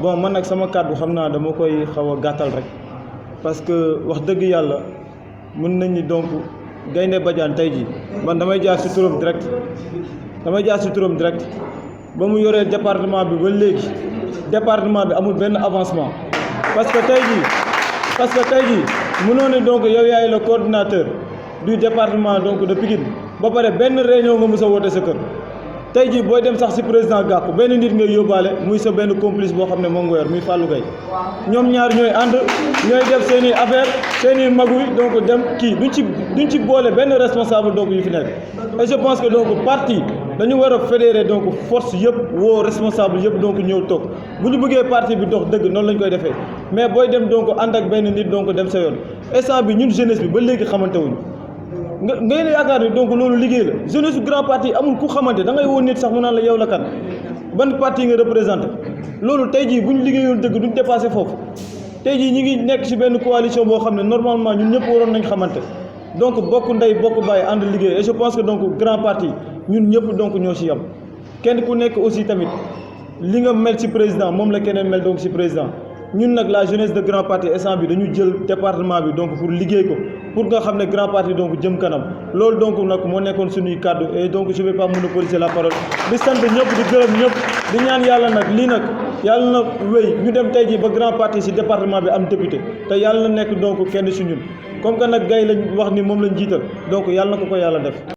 bon man nag sama kàddu xam naa dama koy xaw a gàttal rek parce que wax dëgg yàlla mën nañ ni donc Gaynde Badiane tey jii man damay jaar ci turam direct ba mu yoree département bi ba léegi département bi amul benn avancement parce que tey jii mënoo ne donc yow yaay le coordinateur du département donc de Pikine ba pare benn réunion nga mës a woote sa kër tey jii booy dem sax ci président Gakou benn nit ngay yóbbaale muy sa benn complice boo xam ne moom nga yor muy Fallou Gueye ñoom ñaar ñooy ànd ñooy def seen i affaire seen i maguy donc dem kii duñ ci boole benn responsable donc yu fi nekk et je pense que donc parti dañu war a fédérer donc force yëpp woo responsable yëpp donc ñëw toog bu ñu bëggee parti bi dox dëgg noonu lañ koy defee mais booy dem donc ànd ak benn nit donc dem sa yoon instant bi ñun jeunesse bi ba léegi xamante wuñu ngay ne yaakaar ni donc loolu liggéey la jeunesse su grand parti amul ku xamante da ngay woon nit sax mu naan la yow la kan ban parti nga représenté loolu tey jii bu ñu liggéeyoon dëgg duñ dépassé foofu tey jii ñi ngi nekk ci benn coalition boo xam ne normalement ñun ñëpp waroon nañ xamante donc bokk ndey bokk bàyyi ànd liggéey et je pense que donc grand parti ñun ñëpp donc ñoo ci yam kenn ku nekk aussi tamit li nga mel ci président moom la keneen mel donc ci président ñun nag la jeunesse de grand parti instant bi dañu jël département bi donc pour liggéey ko pour nga xam ne grand parti donc jëm kanam loolu donc nag moo nekkoon suñuy kàddu et donc je vais pas monopoliser la parole di sant ñëpp di gërëm ñëpp di ñaan yàlla nag lii nag yàlla na wéy ñu dem tey jii ba grand parti ci département bi am député te yàlla na nekk donc kenn ci ñun comme que nag gay lañ wax ni moom lañ jiital donc yàlla na ko yàlla def